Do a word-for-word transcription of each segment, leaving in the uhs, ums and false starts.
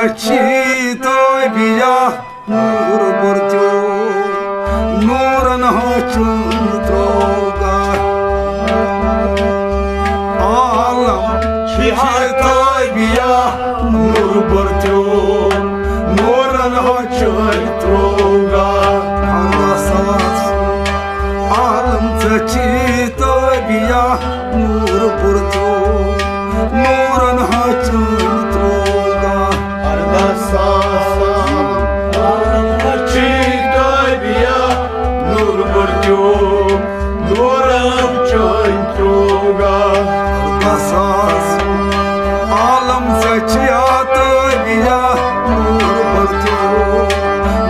چھی تابیا نور برتیو، نورن ہچن تروگا۔ عالم چھی تابیا نور برتیو، نورن ہچن تروگا۔ اردہ ساس عالم ژےٚ چھی تابیا نور برتیو، نورن ہچن تروگا۔ اردہ ساس عالم چھی تابیا نور برتیو، نورن چن تروگا۔ اردہ ساس عالم ژےٚ چھی تابیا نور برتیو،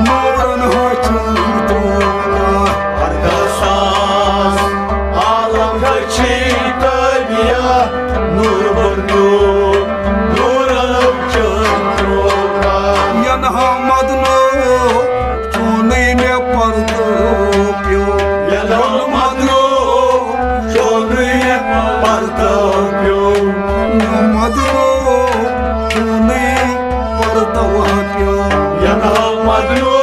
نورن ہچن تروگا۔ اردہ ساس عالم چھی تابیا نور برتیو، نورن چن تروگا۔ ینہا مدنو چونُے مےٚ پردٕ پیوٚو۔ ینہا مدنو چونُے مےٚ پردٕ پیوٚو۔ مدنو چونُے پردٕ پیوٚو۔ ینہا مدنو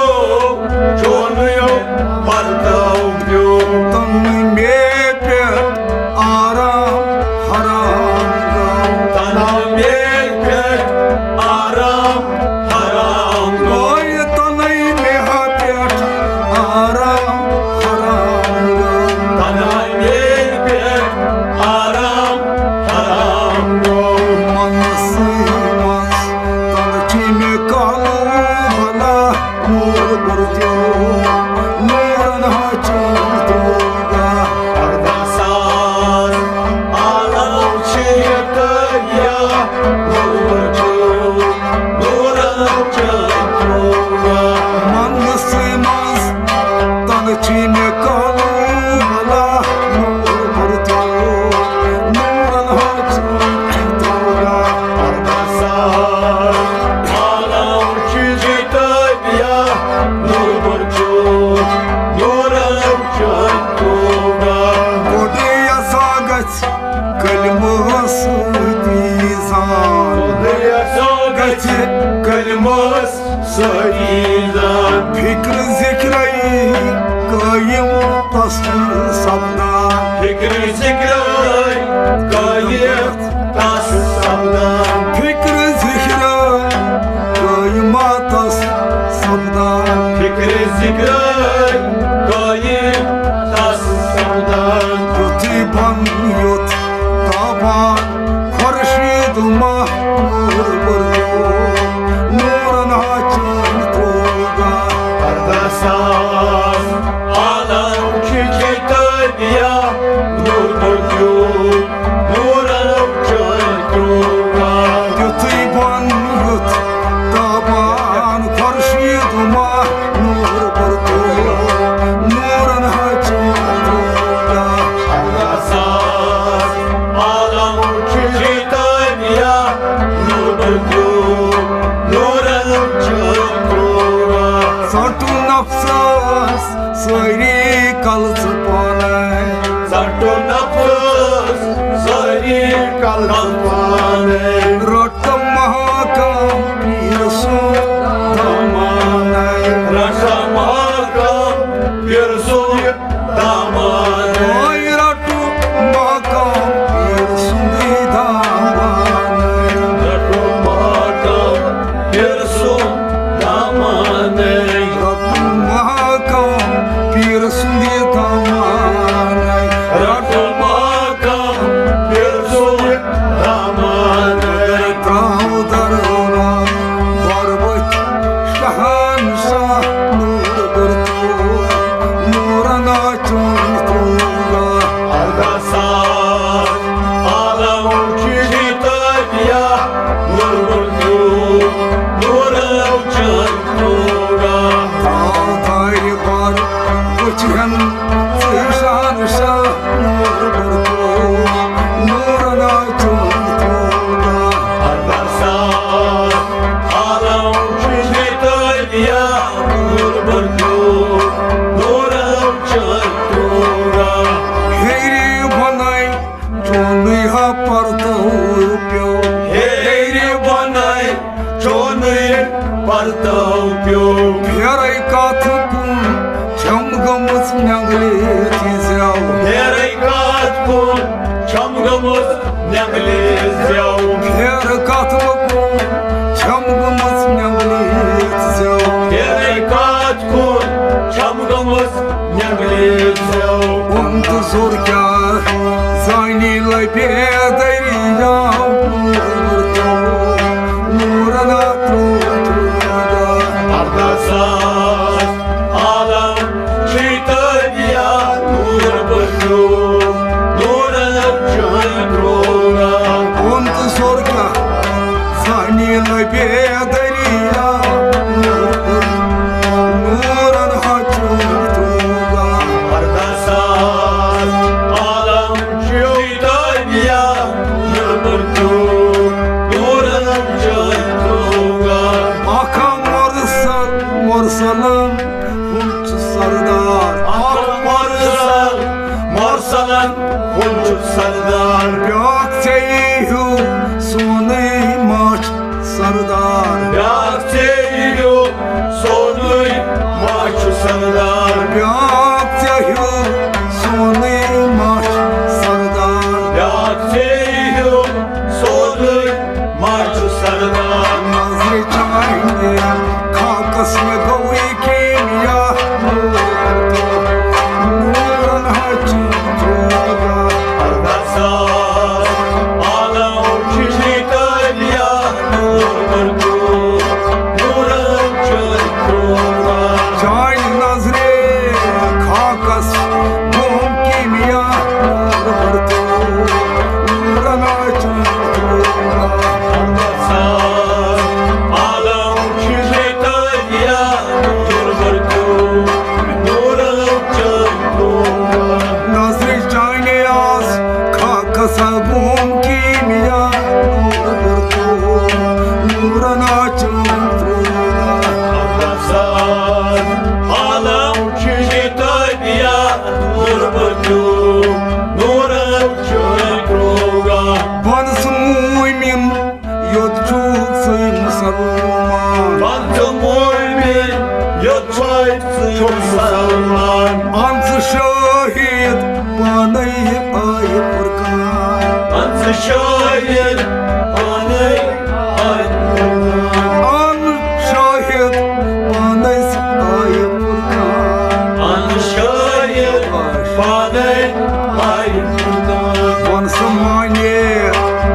چونُے پردٕ پیوٚو۔ تنہٕ مےٚ پٮ۪ٹھ آرام حرام گوٚو۔ تنہٕ مےٚ پٮ۪ٹھ آرام حرام گوٚو۔ اوے تنہٕ مےٚ پٮ۪ٹھ آرام حرام گوٚو۔ تنہٕ مےٚ پٮ۪ٹھ آرام حرام گوٚو۔ منسٕے منٛز تنہٕ چھی مےٚ کالہٕ بلا نور برتیو، نورن ہچن تروگا۔ اردہ ساس عالم چھی تابیا نور برتیو، نورن چن تروگا۔ منسٕے منٛز تنہٕ چھی مےٚ کالہٕ بلا نور برتیو، نورن ہچن تروگا۔ اردہ ساس عالم چھی تابیا نور برتیو، نورن چن تروگا۔ گوٚڈٕے یسا گژھِ کلمہٕ سۭتی زان۔ گوٚڈٕے یسا گژھِ کلمہٕ سۭتی زان۔ فکر ذکرے قٲیِم تس سپدان۔ فکر ذکرے قٲیِم تس سپدان۔ فکر ذکرے قٲیِم تس سپدان۔ فکر ذکرے قٲیِم تس سپدان۔ یُتھُے بۄن یوٚت تابان خورشید ماہ نور برتیو، نورن ہچن تروگا۔ اردہ ساس عالم چھی تابیا نور برتیو، نورن چن تروگا۔ یُتھُے بۄن یوٚت تابان خورشید ماہ نور برتیو، نورن ہچن تروگا۔ اردہ ساس عالم چھی تابیا نور برتیو، نورن چن تروگا۔ ژٹُن نفسس سٲری کلہٕ ژٕ پانے۔ ژٹُن نفسس سٲری کلہٕ ژٕ پانے۔ رٹ ماقام پیٖر سُنٛد دامانے۔ رٹ ماقام پیٖر سُنٛد دامانے۔ اوے رٹ ماقام پیٖر سُنٛدٕے دامانے۔ رٹ ماقام پیٖر سُنٛد دامانے۔ رٹ ماقام پیٖر سُنٛدٕے دامانے۔ رٹ ماقام پیٖر سُنٛد دامانے۔ ترٛاو دربار بر بٔتھِ شہنشاہ نور برتیو، نورن ہچن تروگا۔ اردہ ساس عالم چھی تابیا نور برتیو، نورن چن تروگا۔ ترٛاو دربار بر بٔتھِ ہن ژٕ شہنشاہ نور برتیو، نورن ہچن تروگا۔ اردہ ساس عالم چھی تابیا نور برتیو، نورن چن تروگا۔ ہیرِ بۄنے چونُے ہا پردٕ پیوٚو۔ ہیرِ بۄنے چونُے تو پیوٚو۔ پھیرے کتھ کُن چھم گٔمٕژ نٮ۪نٛگلہِ تہِ زٮ۪و۔ پھیرے کتھ کُن چھم گٔمٕژ نٮ۪نٛگلہِ زٮ۪و۔ پھیرٕ کتھ کُن چھم گٔمٕژ نٮ۪نٛگلہِ تہِ زٮ۪و۔ پھیرے کتھ کُن چھم گٔمٕژ نٮ۪نٛگلہِ زٮ۪و۔ اوٚن تہٕ زوٚر کیٛاہ زانی لبے دٔریاو۔ نوٗرن ہا ترٛوو ترٛوو۔ ارداہ ساس عالم چھُے تٲبیا۔ نوٗر بہٕ ترٛوو، نوٗرن چھُے ترٛوو۔ اوٚن تہٕ زوٚر کیٛاہ زانی لبے دٔریاو۔ نوٗرن ہا چھُے ترٛوو۔ ارداہ ساس عالم چھُے تٲبیا۔ نوٗر بہٕ ترٛوو، نوٗرن چھُے ترٛوو۔ اکھ ہا مرسل، مرسلن ہُنٛد چھُ سردار۔ اکھ مرسل، مرسلن ہُنٛد چھُ سردار۔ بیٛاکھ ژےٚ ہیوٗ سونُے ما چھُ سردار۔ بیٛاکھ ژےٚ ہیوٗ سونُے ما چھُ سردار۔ بیٛاکھ ژےٚ ہیوٗ سونُے ما چھُ سردار۔ بیٛاکھ ژےٚ ہیوٗ سونُے ما چھُ سردار۔ نظرِ چانہِ خاکس مےٚ گوٚوٕے کیمیا۔ نوٗرن ہا چھُے ترٛوو۔ ارداہ ساس عالم چھُے تٲبیا۔ نوٗر بہٕ ترٛوو، نوٗرن چھُے ترٛوو۔ چانہِ نظرِ خاکس گوٚوُم کیمیا۔ نوٗر بہٕ ترٛوو، نوٗرن ہا چھُے ترٛوو۔ ارداہ ساس عالم چھُے تٲبیا۔ نوٗر بہٕ ترٛوو، نوٗرن چھُے ترٛوو۔ نظرِ چانہِ آس خاکس ہا گوٚوُم کیمیا۔ نوٗر بہٕ ترٛوو، نوٗرن ہا چھُے ترٛوو۔ ارداہ ساس عالم چھُے تٲبیا۔ نوٗر بہٕ ترٛوو، نوٗرن چھُے ترٛوو۔ بن سُہ مومن یوٚت چھُکھ ژٕے مُسلمان۔ بن سُہ مومن یوٚت چھُکھ ژٕے مُسلمان۔ بن سُہ شٲہِد پانے آیہِ فرقان۔ بن سُہ شٲہِد پانے آیہِ فرقان۔ بن شٲہِد پانے آیہِ فرقان۔ بن شٲہِد پانے آیہِ فرقان۔ بن سُہ مانے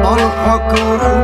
الفقر